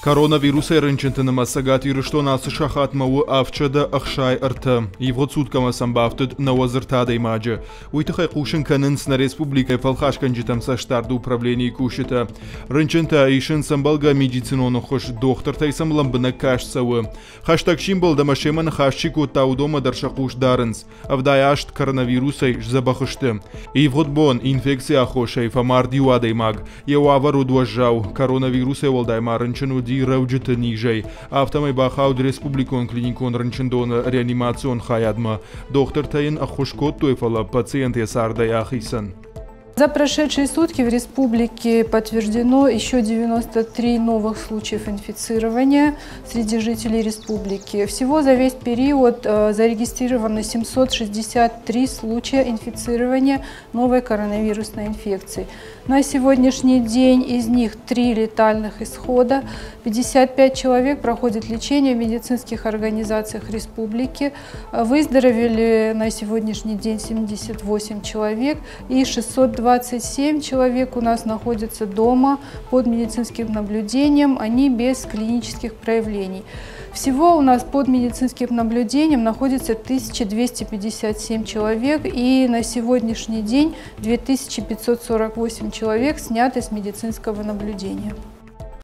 Коронавирусӕй рынчынты нымӕц Цӕгат Ирыстоны ацы сахатмӕ у 763. Ивгъуыд суткӕмӕ сӕм бафтыд 93 адӕймаджы. Уый тыххӕй хъусын кӕнынц нӕ республикӕйы фӕлхасгӕнджытӕм цӕстдарды управленийы кусджытӕ. Рынчынтӕ исынц ӕмбӕлгӕ медицинон ӕххуыс, дохтыртӕй сӕм лӕмбынӕг каст цӕуы. Хӕстӕг чи мбӕлд ӕмӕ семӕ ныхас чи кодта, уыдонмӕ дӕр сӕ хъус дарынц. 78 коронавирусӕй сдзӕбӕх сты. Ивгъуыд бон инфекцийы аххосӕй фӕмард иу адӕймаг. Йӕ уавӕр уыд уӕззау. Коронавирусӕй уӕлдай ма рынчын уыди рӕуджыты низӕй. Афтӕмӕй бахауд республикон клиникон рынчындоны реанимацион хайадмӕ. Дохтыртӕ йын ӕххуыс кодтой, фӕлӕ пациент йӕ цардӕй ахицӕн. За прошедшие сутки в республике подтверждено еще 93 новых случаев инфицирования среди жителей республики. Всего за весь период зарегистрировано 763 случая инфицирования новой коронавирусной инфекцией. На сегодняшний день из них 3 летальных исхода, 55 человек проходят лечение в медицинских организациях республики. Выздоровели на сегодняшний день 78 человек и 627 человек у нас находятся дома под медицинским наблюдением, они без клинических проявлений. Всего у нас под медицинским наблюдением находится 1257 человек, и на сегодняшний день 2548 человек сняты с медицинского наблюдения.